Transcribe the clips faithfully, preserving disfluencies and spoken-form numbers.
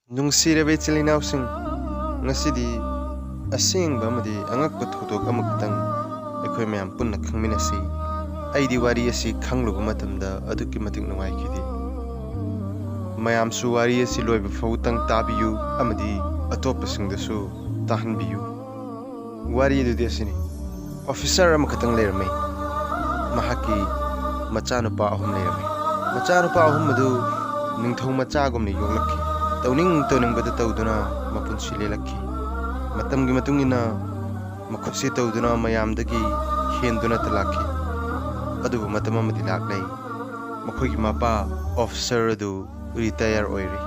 ꯅꯨꯡꯁꯤꯔꯕ ꯏꯆꯤꯜ ꯏꯅꯥꯎꯁꯤꯡ, ꯉꯁꯤꯗꯤ ꯑꯁꯦꯡꯕ ꯑꯃꯗꯤ ꯑꯉꯛꯄ ꯊꯧꯗꯣꯛ ꯑꯃꯈꯛꯇꯪ ꯑꯩꯈꯣꯏ ꯃꯌꯥꯝ ꯄꯨꯟꯅ ꯈꯪꯃꯤꯟꯅꯁꯤ꯫ ꯑꯩꯗꯤ ꯋꯥꯔꯤ ꯑꯁꯤ ꯈꯪꯂꯨꯕ ꯃꯇꯝꯗ ꯑꯗꯨꯛꯀꯤ ꯃꯇꯤꯛ ꯅꯨꯡꯉꯥꯏꯈꯤꯗꯦ꯫ ꯃꯌꯥꯝꯁꯨ ꯋꯥꯔꯤ ꯑꯁꯤ ꯂꯣꯏꯕ ꯐꯥꯎꯕꯇꯪ ꯇꯥꯕꯤꯌꯨ ꯑꯃꯗꯤ ꯑꯇꯣꯞꯄꯁꯤꯡꯗꯁꯨ ꯇꯥꯍꯟꯕꯤꯌꯨ꯫ ꯋꯥꯔꯤ ꯑꯗꯨꯗꯤ ꯑꯁꯤꯅꯤ꯫ ꯑꯣꯐꯤꯁꯥꯔ ꯑꯃꯈꯛꯇꯪ ꯂꯩꯔꯝꯃꯤ꯫ ꯃꯍꯥꯛꯀꯤ ꯃꯆꯥꯅꯨꯄꯥ ꯑꯍꯨꯝ ꯂꯩꯔꯝꯃꯤ꯫ ꯃꯆꯥꯅꯨꯄꯥ ꯑꯍꯨꯝ ꯑꯗꯨ ꯅꯤꯡꯊꯧ ꯃꯆꯥꯒꯨꯝꯅ ꯌꯣꯛꯂꯛꯈꯤ꯫ ꯇꯧꯅꯤꯡ ꯇꯧꯅꯤꯡꯕꯗ ꯇꯧꯗꯨꯅ ꯃꯄꯨꯟꯁꯤ ꯂꯦꯜꯂꯛꯈꯤ꯫ ꯃꯇꯝꯒꯤ ꯃꯇꯨꯡ ꯏꯟꯅ ꯃꯈꯨꯠꯁꯤ ꯇꯧꯗꯨꯅ ꯃꯌꯥꯝꯗꯒꯤ ꯍꯦꯟꯗꯨꯅꯇ ꯂꯥꯛꯈꯤ꯫ ꯑꯗꯨꯕꯨ ꯃꯇꯝ ꯑꯃꯗꯤ ꯂꯥꯛꯂꯦ, ꯃꯈꯣꯏꯒꯤ ꯃꯄꯥ ꯑꯣꯐꯤꯁꯥꯔ ꯑꯗꯨ ꯔꯤꯇꯥꯌꯔ ꯑꯣꯏꯔꯦ꯫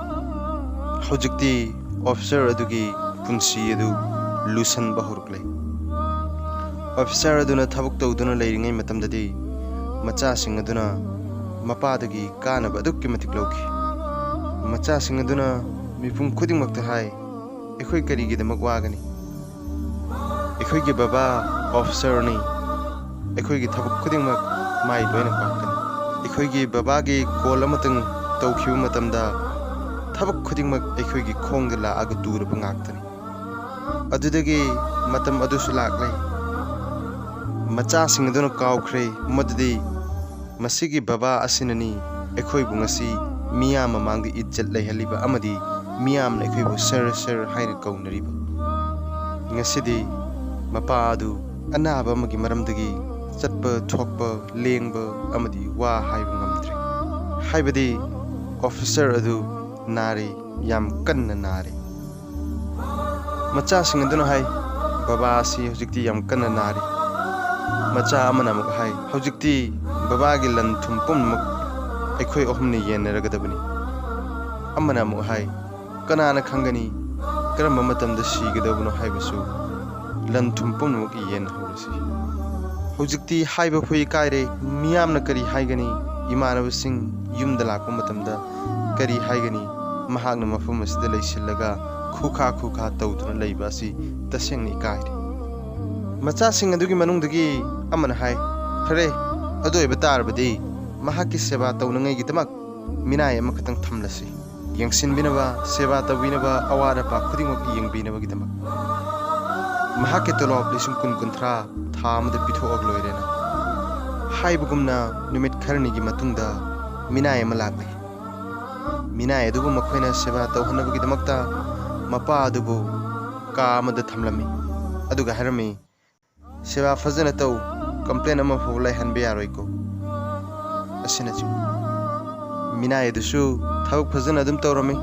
ꯍꯧꯖꯤꯛꯇꯤ ꯑꯣꯐꯤꯁꯥꯔ ꯑꯗꯨꯒꯤ ꯄꯨꯟꯁꯤ ꯑꯗꯨ ꯂꯨꯁꯟꯕ ꯍꯧꯔꯛꯂꯦ꯫ ꯑꯣꯐꯤꯁꯥꯔ ꯑꯗꯨꯅ ꯊꯕꯛ ꯇꯧꯗꯨꯅ ꯂꯩꯔꯤꯉꯩ ꯃꯇꯝꯗꯗꯤ ꯃꯆꯥꯁꯤꯡ ꯑꯗꯨꯅ ꯃꯄꯥꯗꯒꯤ ꯀꯥꯟꯅꯕ ꯑꯗꯨꯛꯀꯤ ꯃꯇꯤꯛ ꯂꯧꯈꯤ꯫ ꯃꯆꯥꯁꯤꯡ ꯑꯗꯨꯅ ꯃꯤꯄꯨꯝ ꯈꯨꯗꯤꯡꯃꯛꯇ ꯍꯥꯏ, "ꯑꯩꯈꯣꯏ ꯀꯔꯤꯒꯤꯗꯃꯛ ꯋꯥꯒꯅꯤ? ꯑꯩꯈꯣꯏꯒꯤ ꯕꯕꯥ ꯑꯣꯐꯤꯁꯥꯔꯅꯤ꯫ ꯑꯩꯈꯣꯏꯒꯤ ꯊꯕꯛ ꯈꯨꯗꯤꯡꯃꯛ ꯃꯥꯏ ꯂꯣꯏꯅ ꯄꯥꯛꯀꯅꯤ꯫ ꯑꯩꯈꯣꯏꯒꯤ ꯕꯕꯥꯒꯤ ꯀꯣꯜ ꯑꯃꯇꯪ ꯇꯧꯈꯤꯕ ꯃꯇꯝꯗ ꯊꯕꯛ ꯈꯨꯗꯤꯡꯃꯛ ꯑꯩꯈꯣꯏꯒꯤ ꯈꯣꯡꯗ ꯂꯥꯛꯑꯒ ꯇꯨꯔꯕ ꯉꯥꯛꯇꯅꯤ"꯫ ꯑꯗꯨꯗꯒꯤ ꯃꯇꯝ ꯑꯗꯨꯁꯨ ꯂꯥꯛꯂꯦ꯫ ꯃꯆꯥꯁꯤꯡ ꯑꯗꯨꯅ ꯀꯥꯎꯈ꯭ꯔꯦ ꯃꯗꯨꯗꯤ ꯃꯁꯤꯒꯤ ꯕꯕꯥ ꯑꯁꯤꯅꯅꯤ ꯑꯩꯈꯣꯏꯕꯨ ꯉꯁꯤ ꯃꯤꯌꯥꯝ ꯃꯃꯥꯡꯗ ꯏꯖꯠ ꯂꯩꯍꯜꯂꯤꯕ ꯑꯃꯗꯤ ꯃꯤꯌꯥꯝꯅ ꯑꯩꯈꯣꯏꯕꯨ "ꯁꯔ, ꯁꯔ" ꯍꯥꯏꯅ ꯀꯧꯅꯔꯤꯕ꯫ ꯉꯁꯤꯗꯤ ꯃꯄꯥ ꯑꯗꯨ ꯑꯅꯥꯕ ꯑꯃꯒꯤ ꯃꯔꯝꯗꯒꯤ ꯆꯠꯄ, ꯊꯣꯛꯄ, ꯂꯦꯡꯕ ꯑꯃꯗꯤ ꯋꯥ ꯍꯥꯏꯕ ꯉꯝꯗ꯭ꯔꯦ꯫ ꯍꯥꯏꯕꯗꯤ ꯑꯣꯐꯤꯁꯥꯔ ꯑꯗꯨ ꯅꯥꯔꯦ, ꯌꯥꯝ ꯀꯟꯅ ꯅꯥꯔꯦ꯫ ꯃꯆꯥꯁꯤꯡ ꯑꯗꯨꯅ ꯍꯥꯏ, "ꯕꯕꯥ ꯑꯁꯤ ꯍꯧꯖꯤꯛꯇꯤ ꯌꯥꯝ ꯀꯟꯅ ꯅꯥꯔꯤ"꯫ ꯃꯆꯥ ꯑꯃꯅ ꯑꯃꯨꯛ ꯍꯥꯏ, "ꯍꯧꯖꯤꯛꯇꯤ ꯕꯕꯥꯒꯤ ꯂꯟ ꯊꯨꯝ ꯄꯨꯝꯅꯃꯛ ꯑꯩꯈꯣꯏ ꯑꯍꯨꯝꯅ ꯌꯦꯟꯅꯔꯒꯗꯕꯅꯤ"꯫ ꯑꯃꯅ ꯑꯃꯨꯛ ꯍꯥꯏ, "ꯀꯅꯥꯅ ꯈꯪꯒꯅꯤ ꯀꯔꯝꯕ ꯃꯇꯝꯗ ꯁꯤꯒꯗꯧꯕꯅꯣ ꯍꯥꯏꯕꯁꯨ? ꯂꯟ ꯊꯨꯝ ꯄꯨꯝꯅꯃꯛ ꯌꯦꯟꯅꯍꯧꯔꯁꯤ"꯫ ꯍꯧꯖꯤꯛꯇꯤ ꯍꯥꯏꯕ ꯐꯥꯎ ꯏꯀꯥꯏꯔꯦ꯫ ꯃꯤꯌꯥꯝꯅ ꯀꯔꯤ ꯍꯥꯏꯒꯅꯤ? ꯏꯃꯥꯟꯅꯕꯁꯤꯡ ꯌꯨꯝꯗ ꯂꯥꯛꯄ ꯃꯇꯝꯗ ꯀꯔꯤ ꯍꯥꯏꯒꯅꯤ? ꯃꯍꯥꯛꯅ ꯃꯐꯝ ꯑꯁꯤꯗ ꯂꯩꯁꯤꯜꯂꯒ ꯈꯨꯈꯥ ꯈꯨꯈꯥ ꯇꯧꯗꯨꯅ ꯂꯩꯕ ꯑꯁꯤ ꯇꯁꯦꯡꯅ ꯏꯀꯥꯏꯔꯦ꯫ ꯃꯆꯥꯁꯤꯡ ꯑꯗꯨꯒꯤ ꯃꯅꯨꯡꯗꯒꯤ ꯑꯃꯅ ꯍꯥꯏ, "ꯐꯔꯦ, ꯑꯗꯨ ꯑꯣꯏꯕ ꯇꯥꯔꯕꯗꯤ ꯃꯍꯥꯛꯀꯤ ꯁꯦꯕꯥ ꯇꯧꯅꯉꯥꯏꯒꯤꯗꯃꯛ ꯃꯤꯅꯥꯏ ꯑꯃꯈꯛꯇꯪ ꯊꯝꯂꯁꯤ"꯫ ꯌꯦꯡꯁꯤꯟꯕꯤꯅꯕ, ꯁꯦꯕꯥ ꯇꯧꯕꯤꯅꯕ, ꯑꯋꯥꯠ ꯑꯄꯥ ꯈꯨꯗꯤꯡꯃꯛ ꯌꯦꯡꯕꯤꯅꯕꯒꯤꯗꯃꯛ꯫ ꯃꯍꯥꯛꯀꯤ ꯇꯣꯂꯣꯞ ꯂꯤꯁꯤꯡ ꯀꯨꯟ, ꯀꯨꯟꯊ꯭ꯔꯥ ꯊꯥ ꯑꯃꯗ ꯄꯤꯊꯣꯛꯑꯒ ꯂꯣꯏꯔꯦꯅ ꯍꯥꯏꯕꯒꯨꯝꯅ ꯅꯨꯃꯤꯠ ꯈꯔꯅꯤꯒꯤ ꯃꯇꯨꯡꯗ ꯃꯤꯅꯥꯏ ꯑꯃ ꯂꯥꯛꯂꯦ꯫ ꯃꯤꯅꯥꯏ ꯑꯗꯨꯕꯨ ꯃꯈꯣꯏꯅ ꯁꯦꯕꯥ ꯇꯧꯍꯟꯅꯕꯒꯤꯗꯃꯛꯇ ꯃꯄꯥ ꯑꯗꯨꯕꯨ ꯀꯥ ꯑꯃꯗ ꯊꯝꯂꯝꯃꯤ꯫ ꯑꯗꯨꯒ ꯍꯥꯏꯔꯝꯃꯤ, "ꯁꯦꯕꯥ ꯐꯖꯅ ꯇꯧ, complain ꯑꯃ ꯐꯥꯎꯕ ꯂꯩꯍꯟꯕ ꯌꯥꯔꯣꯏꯀꯣ" ꯑꯁꯤꯅꯆꯤꯡꯕ꯫ ꯃꯤꯅꯥꯏ ꯑꯗꯨꯁꯨ ꯊꯕꯛ ꯐꯖꯅ ꯑꯗꯨꯝ ꯇꯧꯔꯝꯃꯤ꯫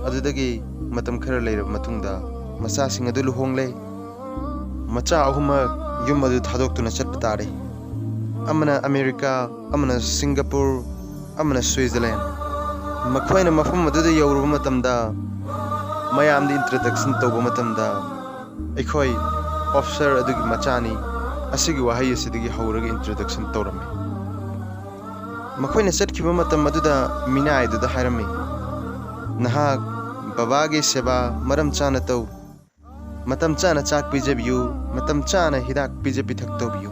ꯑꯗꯨꯗꯒꯤ ꯃꯇꯝ ꯈꯔ ꯂꯩꯔꯕ ꯃꯇꯨꯡꯗ ꯃꯆꯥꯁꯤꯡ ꯑꯗꯨ ꯂꯨꯍꯣꯡꯂꯦ꯫ ꯃꯆꯥ ꯑꯍꯨꯝꯃꯛ ꯌꯨꯝ ꯑꯗꯨ ꯊꯥꯗꯣꯛꯇꯨꯅ ꯆꯠꯄ ꯇꯥꯔꯦ꯫ ꯑꯃꯅ ꯑꯃꯦꯔꯤꯀꯥ, ꯑꯃꯅ ꯁꯤꯡꯒꯥꯄꯨꯔ, ꯑꯃꯅ ꯁ꯭ꯋꯤꯖꯔꯂꯦꯟ꯫ ꯃꯈꯣꯏꯅ ꯃꯐꯝ ꯑꯗꯨꯗ ꯌꯧꯔꯨꯕ ꯃꯇꯝꯗ, ꯃꯌꯥꯝꯗ introduction ꯇꯧꯕ ꯃꯇꯝꯗ, "ꯑꯩꯈꯣꯏ officer ꯑꯗꯨꯒꯤ ꯃꯆꯥꯅꯤ" ꯑꯁꯤꯒꯤ ꯋꯥꯍꯩ ꯑꯁꯤꯗꯒꯤ ꯍꯧꯔꯒ introduction ꯇꯧꯔꯝꯃꯤ꯫ ꯃꯈꯣꯏꯅ ꯆꯠꯈꯤꯕ ꯃꯇꯝ ꯑꯗꯨꯗ ꯃꯤꯅꯥꯏꯗꯨꯗ ꯍꯥꯏꯔꯝꯃꯤ, "ꯅꯍꯥꯛ ꯕꯕꯥꯒꯤ ꯁꯦꯕꯥ ꯃꯔꯝ ꯆꯥꯅ ꯇꯧ, ꯃꯇꯝ ꯆꯥꯅ ꯆꯥꯛ ꯄꯤꯖꯕꯤꯌꯨ, ꯃꯇꯝ ꯆꯥꯅ ꯍꯤꯗꯥꯛ ꯄꯤꯖ ꯄꯤꯊꯛ ꯇꯧꯕꯤꯌꯨ,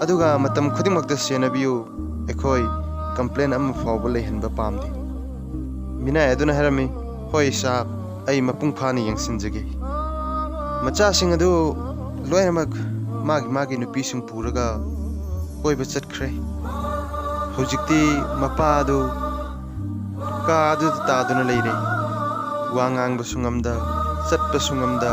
ꯑꯗꯨꯒ ꯃꯇꯝ ꯈꯨꯗꯤꯡꯃꯛꯇ ꯁꯦꯟꯅꯕꯤꯌꯨ, ꯑꯩꯈꯣꯏ complain ꯑꯃ ꯐꯥꯎꯕ ꯂꯩꯍꯟꯕ ꯄꯥꯝꯗꯦ"꯫ ꯃꯤꯅꯥꯏ ꯑꯗꯨꯅ ꯍꯥꯏꯔꯝꯃꯤ, "ꯍꯣꯏ ꯁꯥꯍꯕ, ꯑꯩ ꯃꯄꯨꯡ ꯐꯥꯅ ꯌꯦꯡꯁꯤꯟꯖꯒꯦ"꯫ ꯃꯆꯥꯁꯤꯡ ꯑꯗꯨ ꯂꯣꯏꯅꯃꯛ ꯃꯥꯒꯤ ꯃꯥꯒꯤ ꯅꯨꯄꯤꯁꯤꯡ ꯄꯨꯔꯒ ꯀꯣꯏꯕ ꯆꯠꯈ꯭ꯔꯦ꯫ ꯍꯧꯖꯤꯛꯇꯤ ꯃꯄꯥ ꯑꯗꯨ ꯀꯥ ꯑꯗꯨꯗ ꯇꯥꯗꯨꯅ ꯂꯩꯔꯦ꯫ ꯋꯥ ꯉꯥꯡꯕꯁꯨ ꯉꯝꯗ, ꯆꯠꯄꯁꯨ ꯉꯝꯗ,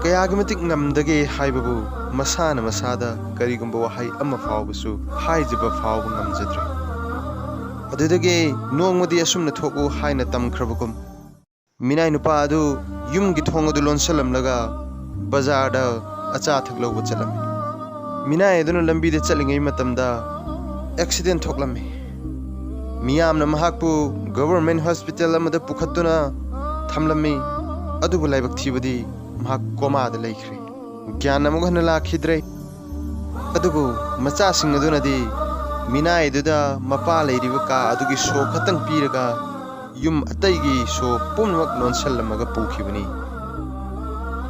ꯀꯌꯥꯒꯤ ꯃꯇꯤꯛ ꯉꯝꯗꯒꯦ ꯍꯥꯏꯕꯕꯨ ꯃꯁꯥꯅ ꯃꯁꯥꯗ ꯀꯔꯤꯒꯨꯝꯕ ꯋꯥꯍꯩ ꯑꯃ ꯐꯥꯎꯕꯁꯨ ꯍꯥꯏꯖꯕ ꯐꯥꯎꯕ ꯉꯝꯖꯗ꯭ꯔꯦ꯫ ꯑꯗꯨꯗꯒꯤ ꯅꯣꯡꯃꯗꯤ ꯑꯁꯨꯝꯅ ꯊꯣꯛꯎ ꯍꯥꯏꯅ ꯇꯝꯈ꯭ꯔꯕꯒꯨꯝ, ꯃꯤꯅꯥꯏ ꯅꯨꯄꯥ ꯑꯗꯨ ꯌꯨꯝꯒꯤ ꯊꯣꯡ ꯑꯗꯨ ꯂꯣꯟꯁꯤꯜꯂꯝꯂꯒ ꯕꯖꯥꯔꯗ ꯑꯆꯥ ꯑꯊꯛ ꯂꯧꯕ ꯆꯠꯂꯝꯃꯤ꯫ ꯃꯤꯅꯥꯏ ꯑꯗꯨꯅ ꯂꯝꯕꯤꯗ ꯆꯠꯂꯤꯉꯩ ꯃꯇꯝꯗ accident ꯊꯣꯛꯂꯝꯃꯤ꯫ ꯃꯤꯌꯥꯝꯅ ꯃꯍꯥꯛꯄꯨ government hospital ꯑꯃꯗ ꯄꯨꯈꯠꯇꯨꯅ ꯊꯝꯂꯝꯃꯤ, ꯑꯗꯨꯕꯨ ꯂꯥꯏꯕꯛ ꯊꯤꯕꯗꯤ ꯃꯍꯥꯛ ꯀꯣꯃꯥꯗ ꯂꯩꯈ꯭ꯔꯦ꯫ ꯒ꯭ꯌꯥꯟ ꯑꯃꯨꯛ ꯍꯟꯅ ꯂꯥꯛꯈꯤꯗ꯭ꯔꯦ꯫ ꯑꯗꯨꯕꯨ ꯃꯆꯥꯁꯤꯡ ꯑꯗꯨꯅꯗꯤ ꯃꯤꯅꯥꯏꯗꯨꯗ ꯃꯄꯥ ꯂꯩꯔꯤꯕ ꯀꯥ ꯑꯗꯨꯒꯤ ꯁꯣ ꯈꯛꯇꯪ ꯄꯤꯔꯒ ꯌꯨꯝ ꯑꯇꯩꯒꯤ ꯁꯣ ꯄꯨꯝꯅꯃꯛ ꯂꯣꯟꯁꯤꯜꯂꯝꯃꯒ ꯄꯨꯈꯤꯕꯅꯤ꯫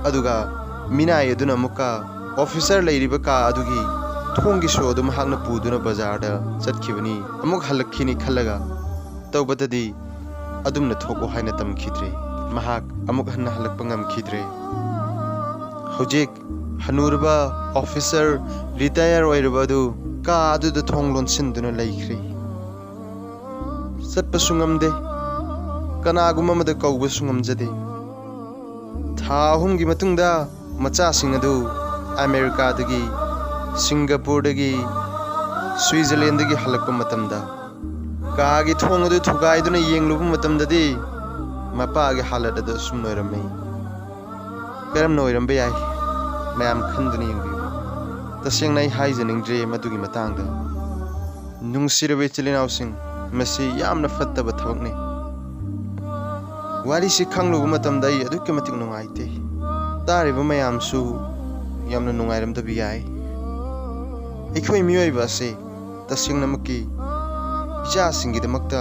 ꯑꯗꯨꯒ ꯃꯤꯅꯥꯏ ꯑꯗꯨꯅ ꯑꯃꯨꯛꯀ officer ꯂꯩꯔꯤꯕ ꯀꯥ ꯑꯗꯨꯒꯤ ꯊꯣꯡꯒꯤ ꯁꯣ ꯑꯗꯨ ꯃꯍꯥꯛꯅ ꯄꯨꯗꯨꯅ ꯕꯖꯥꯔꯗ ꯆꯠꯈꯤꯕꯅꯤ꯫ ꯑꯃꯨꯛ ꯍꯜꯂꯛꯈꯤꯅꯤ ꯈꯜꯂꯒ ꯇꯧꯕꯗꯗꯤ ꯑꯗꯨꯝꯅ ꯊꯣꯛꯎ ꯍꯥꯏꯅ ꯇꯝꯈꯤꯗ꯭ꯔꯦ꯫ ꯃꯍꯥꯛ ꯑꯃꯨꯛ ꯍꯟꯅ ꯍꯜꯂꯛꯄ ꯉꯝꯈꯤꯗ꯭ꯔꯦ꯫ ꯍꯧꯖꯤꯛ ꯍꯅꯨꯔꯕ ꯑꯣꯐꯤꯁꯔ ꯔꯤꯇꯥꯌꯔ ꯑꯣꯏꯔꯕ ꯑꯗꯨ ꯀꯥ ꯑꯗꯨꯗ ꯊꯣꯡ ꯂꯣꯟꯁꯤꯟꯗꯨꯅ ꯂꯩꯈ꯭ꯔꯦ꯫ ꯆꯠꯄꯁꯨ ꯉꯝꯗꯦ, ꯀꯅꯥꯒꯨꯝꯕ ꯑꯃꯗ ꯀꯧꯕꯁꯨ ꯉꯝꯖꯗꯦ꯫ ꯊꯥ ꯑꯍꯨꯝꯒꯤ ꯃꯇꯨꯡꯗ ꯃꯆꯥꯁꯤꯡ ꯑꯗꯨ ꯑꯃꯦꯔꯤꯀꯥꯗꯒꯤ, ꯁꯤꯡꯒꯥꯄꯨꯔꯗꯒꯤ, ꯁ꯭ꯋꯤꯖꯔꯂꯦꯟꯗꯒꯤ ꯍꯜꯂꯛꯄ ꯃꯇꯝꯗ, ꯀꯥꯒꯤ ꯊꯣꯡ ꯑꯗꯨ ꯊꯨꯒꯥꯏꯗꯨꯅ ꯌꯦꯡꯂꯨꯕ ꯃꯇꯝꯗꯗꯤ, ꯃꯄꯥꯒꯤ ꯍꯥꯂꯠ ꯑꯗꯨ ꯑꯁꯨꯝꯅ ꯑꯣꯏꯔꯝꯃꯤ꯫ ꯀꯔꯝꯅ ꯑꯣꯏꯔꯝꯕ ꯌꯥꯏ? ꯃꯌꯥꯝ ꯈꯟꯗꯨꯅ ꯌꯦꯡꯕꯤꯌꯨ꯫ ꯇꯁꯦꯡꯅ ꯑꯩ ꯍꯥꯏꯖꯅꯤꯡꯗ꯭ꯔꯦ ꯃꯗꯨꯒꯤ ꯃꯇꯥꯡꯗ꯫ ꯅꯨꯡꯁꯤꯔꯕ ꯏꯆꯤꯜ ꯏꯅꯥꯎꯁꯤꯡ, ꯃꯁꯤ ꯌꯥꯝꯅ ꯐꯠꯇꯕ ꯊꯕꯛꯅꯤ꯫ ꯋꯥꯔꯤꯁꯤ ꯈꯪꯂꯨꯕ ꯃꯇꯝꯗ ꯑꯩ ꯑꯗꯨꯛꯀꯤ ꯃꯇꯤꯛ ꯅꯨꯡꯉꯥꯏꯇꯦ꯫ ꯇꯥꯔꯤꯕ ꯃꯌꯥꯝꯁꯨ ꯌꯥꯝꯅ ꯅꯨꯡꯉꯥꯏꯔꯝꯗꯕ ꯌꯥꯏ꯫ ꯑꯩꯈꯣꯏ ꯃꯤꯑꯣꯏꯕ ꯑꯁꯤ ꯇꯁꯦꯡꯅꯃꯛꯀꯤ ꯏꯆꯥꯁꯤꯡꯒꯤꯗꯃꯛꯇ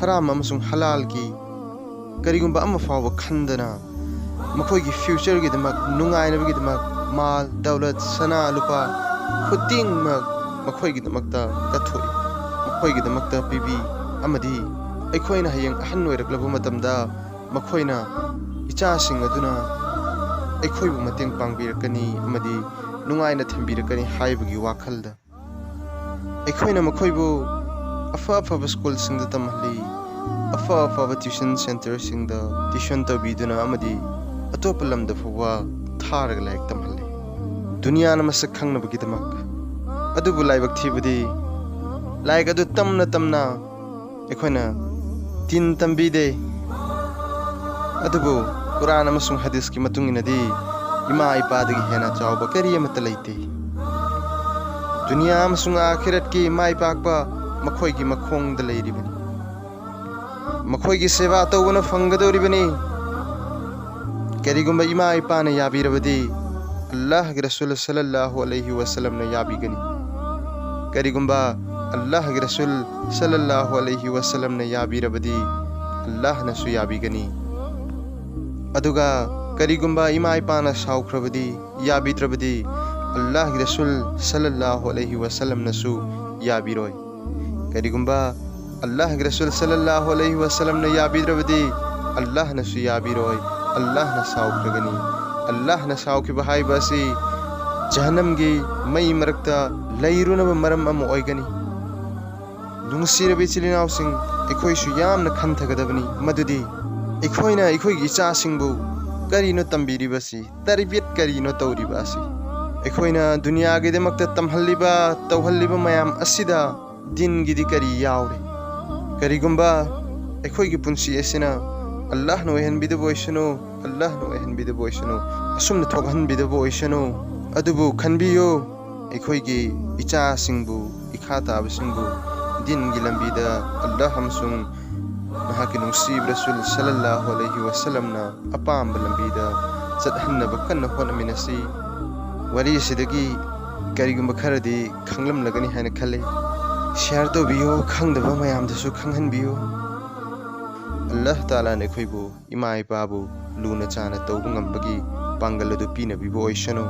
ꯍꯔꯥꯝ ꯑꯃꯁꯨꯡ ꯍꯂꯥꯜꯒꯤ ꯀꯔꯤꯒꯨꯝꯕ ꯑꯃ ꯐꯥꯎꯕ ꯈꯟꯗꯅ, ꯃꯈꯣꯏꯒꯤ ꯐ꯭ꯌꯨꯆꯔꯒꯤꯗꯃꯛ, ꯅꯨꯡꯉꯥꯏꯅꯕꯒꯤꯗꯃꯛ, ꯃꯥꯜ, ꯗꯧꯂꯠ, ꯁꯅꯥ, ꯂꯨꯄꯥ ꯈꯨꯗꯤꯡꯃꯛ ꯃꯈꯣꯏꯒꯤꯗꯃꯛꯇ ꯀꯠꯊꯣꯛꯏ, ꯃꯈꯣꯏꯒꯤꯗꯃꯛꯇ ꯄꯤꯕꯤ, ꯑꯃꯗꯤ ꯑꯩꯈꯣꯏꯅ ꯍꯌꯦꯡ ꯑꯍꯟ ꯑꯣꯏꯔꯛꯂꯕ ꯃꯇꯝꯗ ꯃꯈꯣꯏꯅ, ꯏꯆꯥꯁꯤꯡ ꯑꯗꯨꯅ ꯑꯩꯈꯣꯏꯕꯨ ꯃꯇꯦꯡ ꯄꯥꯡꯕꯤꯔꯛꯀꯅꯤ ꯑꯃꯗꯤ ꯅꯨꯡꯉꯥꯏꯅ ꯊꯝꯕꯤꯔꯛꯀꯅꯤ ꯍꯥꯏꯕꯒꯤ ꯋꯥꯈꯜꯗ꯫ ꯑꯩꯈꯣꯏꯅ ꯃꯈꯣꯏꯕꯨ ꯑꯐ ꯑꯐꯕ ꯁ꯭ꯀꯨꯜꯁꯤꯡꯗ ꯇꯝꯍꯜꯂꯤ, ꯑꯐ ꯑꯐꯕ ꯇ꯭ꯌꯨꯁꯟ ꯁꯦꯟꯇꯔꯁꯤꯡꯗ ꯇ꯭ꯌꯨꯁꯟ ꯇꯧꯕꯤꯗꯨꯅ ꯑꯃꯗꯤ ꯑꯇꯣꯞꯄ ꯂꯝꯗ ꯐꯥꯎꯕ ꯊꯥꯔꯒ ꯂꯥꯏꯔꯤꯛ ꯇꯝꯍꯜꯂꯤ, ꯗꯨꯅꯤꯌꯥꯅ ꯃꯁꯛ ꯈꯪꯅꯕꯒꯤꯗꯃꯛ꯫ ꯑꯗꯨꯕꯨ ꯂꯥꯏꯕꯛ ꯊꯤꯕꯗꯤ, ꯂꯥꯏꯔꯤꯛ ꯑꯗꯨ ꯇꯝꯅ ꯇꯝꯅ ꯑꯩꯈꯣꯏꯅ ꯗꯤꯟ ꯇꯝꯕꯤꯗꯦ꯫ ꯑꯗꯨꯕꯨ ꯀꯨꯔꯥꯟ ꯑꯃꯁꯨꯡ ꯍꯗꯤꯁꯀꯤ ꯃꯇꯨꯡ ꯏꯟꯅꯗꯤ, ꯏꯃꯥ ꯏꯄꯥꯗꯒꯤ ꯍꯦꯟꯅ ꯆꯥꯎꯕ ꯀꯔꯤ ꯑꯃꯠꯇ ꯂꯩꯇꯦ꯫ ꯗꯨꯅꯤꯌꯥ ꯑꯃꯁꯨꯡ ꯑꯥꯈꯤꯔꯠꯀꯤ ꯃꯥꯏ ꯄꯥꯛꯄ ꯃꯈꯣꯏꯒꯤ ꯃꯈꯣꯡꯗ ꯂꯩꯔꯤꯕꯅꯤ꯫ ꯃꯈꯣꯏꯒꯤ ꯁꯦꯕꯥ ꯇꯧꯕꯅ ꯐꯪꯒꯗꯧꯔꯤꯕꯅꯤ꯫ ꯀꯔꯤꯒꯨꯝꯕ ꯏꯃꯥ ꯏꯄꯥꯅ ꯌꯥꯕꯤꯔꯕꯗꯤ, ꯑꯜꯂꯥꯍꯒꯤ ꯔꯁꯨꯜ ꯁꯜꯂꯜꯂꯥꯍꯨ ꯑꯂꯩꯍꯤ ꯋꯁꯜꯂꯝꯅ ꯌꯥꯕꯤꯒꯅꯤ꯫ ꯀꯔꯤꯒꯨꯝꯕ ꯑꯜꯂꯥꯍꯒꯤ ꯔꯁꯨꯜ ꯁꯜꯂꯜꯂꯥꯍꯨ ꯑꯂꯩꯍꯤ ꯋꯁꯜꯂꯝꯅ ꯌꯥꯕꯤꯔꯕꯗꯤ, ꯑꯜꯂꯥꯍꯅꯁꯨ ꯌꯥꯕꯤꯒꯅꯤ꯫ ꯑꯗꯨꯒ ꯀꯔꯤꯒꯨꯝꯕ ꯏꯃꯥ ꯏꯄꯥꯅ ꯁꯥꯎꯈ꯭ꯔꯕꯗꯤ, ꯌꯥꯕꯤꯗ꯭ꯔꯕꯗꯤ, ꯑꯜꯂꯥꯍꯒꯤ ꯔꯁꯨꯜ ꯁꯜꯂꯜꯂꯥꯍꯨ ꯑꯂꯩꯍꯤ ꯋꯁꯜꯂꯝꯅꯁꯨ ꯌꯥꯕꯤꯔꯣꯏ꯫ ꯀꯔꯤꯒꯨꯝꯕ ꯑꯜꯂꯥꯍꯒꯤ ꯔꯁꯨꯜ ꯁꯜꯂꯜꯂꯥꯍꯨ ꯑꯂꯩꯍꯤ ꯋꯥꯁꯂꯝꯅ ꯌꯥꯕꯤꯗ꯭ꯔꯕꯗꯤ ꯑꯜꯂꯥꯍꯅꯁꯨ ꯌꯥꯕꯤꯔꯣꯏ꯫ ꯑꯜꯂꯥꯍꯅ ꯁꯥꯎꯈ꯭ꯔꯒꯅꯤ꯫ ꯑꯜꯂꯥꯍꯅ ꯁꯥꯎꯈꯤꯕ ꯍꯥꯏꯕ ꯑꯁꯤ ꯖꯍꯟꯅꯝꯒꯤ ꯃꯩ ꯃꯔꯛꯇ ꯂꯩꯔꯨꯅꯕ ꯃꯔꯝ ꯑꯃ ꯑꯣꯏꯒꯅꯤ꯫ ꯅꯨꯡꯁꯤꯔꯕ ꯏꯆꯤꯜ ꯏꯅꯥꯎꯁꯤꯡ, ꯑꯩꯈꯣꯏꯁꯨ ꯌꯥꯝꯅ ꯈꯟꯊꯒꯗꯕꯅꯤ ꯃꯗꯨꯗꯤ ꯑꯩꯈꯣꯏꯅ ꯑꯩꯈꯣꯏꯒꯤ ꯏꯆꯥꯁꯤꯡꯕꯨ ꯀꯔꯤꯅꯣ ꯇꯝꯕꯤꯔꯤꯕꯁꯤ, ꯇꯔꯕꯤꯌꯠ ꯀꯔꯤꯅꯣ ꯇꯧꯔꯤꯕ ꯑꯁꯤ꯫ ꯑꯩꯈꯣꯏꯅ ꯗꯨꯅꯤꯌꯥꯒꯤꯗꯃꯛꯇ ꯇꯝꯍꯜꯂꯤꯕ, ꯇꯧꯍꯜꯂꯤꯕ ꯃꯌꯥꯝ ꯑꯁꯤꯗ ꯗꯤꯟꯒꯤꯗꯤ ꯀꯔꯤ ꯌꯥꯎꯔꯤ? ꯀꯔꯤꯒꯨꯝꯕ ꯑꯩꯈꯣꯏꯒꯤ ꯄꯨꯟꯁꯤ ꯑꯁꯤꯅ ꯑꯜꯂꯥꯍꯅ ꯑꯣꯏꯍꯟꯕꯤꯗꯕ ꯑꯣꯏꯁꯅꯨ, ꯑꯜꯂꯥꯍꯅ ꯑꯣꯏꯍꯟꯕꯤꯗꯕ ꯑꯣꯏꯁꯅꯨ, ꯑꯁꯨꯝꯅ ꯊꯣꯛꯍꯟꯕꯤꯗꯕ ꯑꯣꯏꯁꯅꯨ꯫ ꯑꯗꯨꯕꯨ ꯈꯟꯕꯤꯌꯨ, ꯑꯩꯈꯣꯏꯒꯤ ꯏꯆꯥꯁꯤꯡꯕꯨ, ꯏꯈꯥ ꯇꯥꯕꯁꯤꯡꯕꯨ ꯗꯤꯟꯒꯤ ꯂꯝꯕꯤꯗ ꯑꯜꯂꯥꯍ ꯑꯃꯁꯨꯡ ꯃꯍꯥꯛꯀꯤ ꯅꯨꯡꯁꯤꯕ ꯔꯁꯨꯜ ꯁꯜꯂꯜꯂꯥꯍꯨ ꯑꯂꯩꯍꯤ ꯋꯥꯁꯂꯝꯅ ꯑꯄꯥꯝꯕ ꯂꯝꯕꯤꯗ ꯆꯠꯍꯟꯅꯕ ꯀꯟꯅ ꯍꯣꯠꯅꯃꯤꯟꯅꯁꯤ꯫ ꯋꯥꯔꯤ ꯑꯁꯤꯗꯒꯤ ꯀꯔꯤꯒꯨꯝꯕ ꯈꯔꯗꯤ ꯈꯪꯂꯝꯂꯒꯅꯤ ꯍꯥꯏꯅ ꯈꯜꯂꯤ꯫ ꯁꯤꯌꯥꯔ ꯇꯧꯕꯤꯌꯨ, ꯈꯪꯗꯕ ꯃꯌꯥꯝꯗꯁꯨ ꯈꯪꯍꯟꯕꯤꯌꯨ꯫ ꯑꯜꯂꯥꯍ ꯇꯥꯂꯥꯅ ꯑꯩꯈꯣꯏꯕꯨ, ꯏꯃꯥ ꯏꯄꯥꯕꯨ ꯂꯨꯅ ꯆꯥꯅ ꯇꯧꯕ ꯉꯝꯕꯒꯤ ꯄꯥꯡꯒꯜ ꯑꯗꯨ ꯄꯤꯅꯕꯤꯕ ꯑꯣꯏꯁꯅꯨ꯫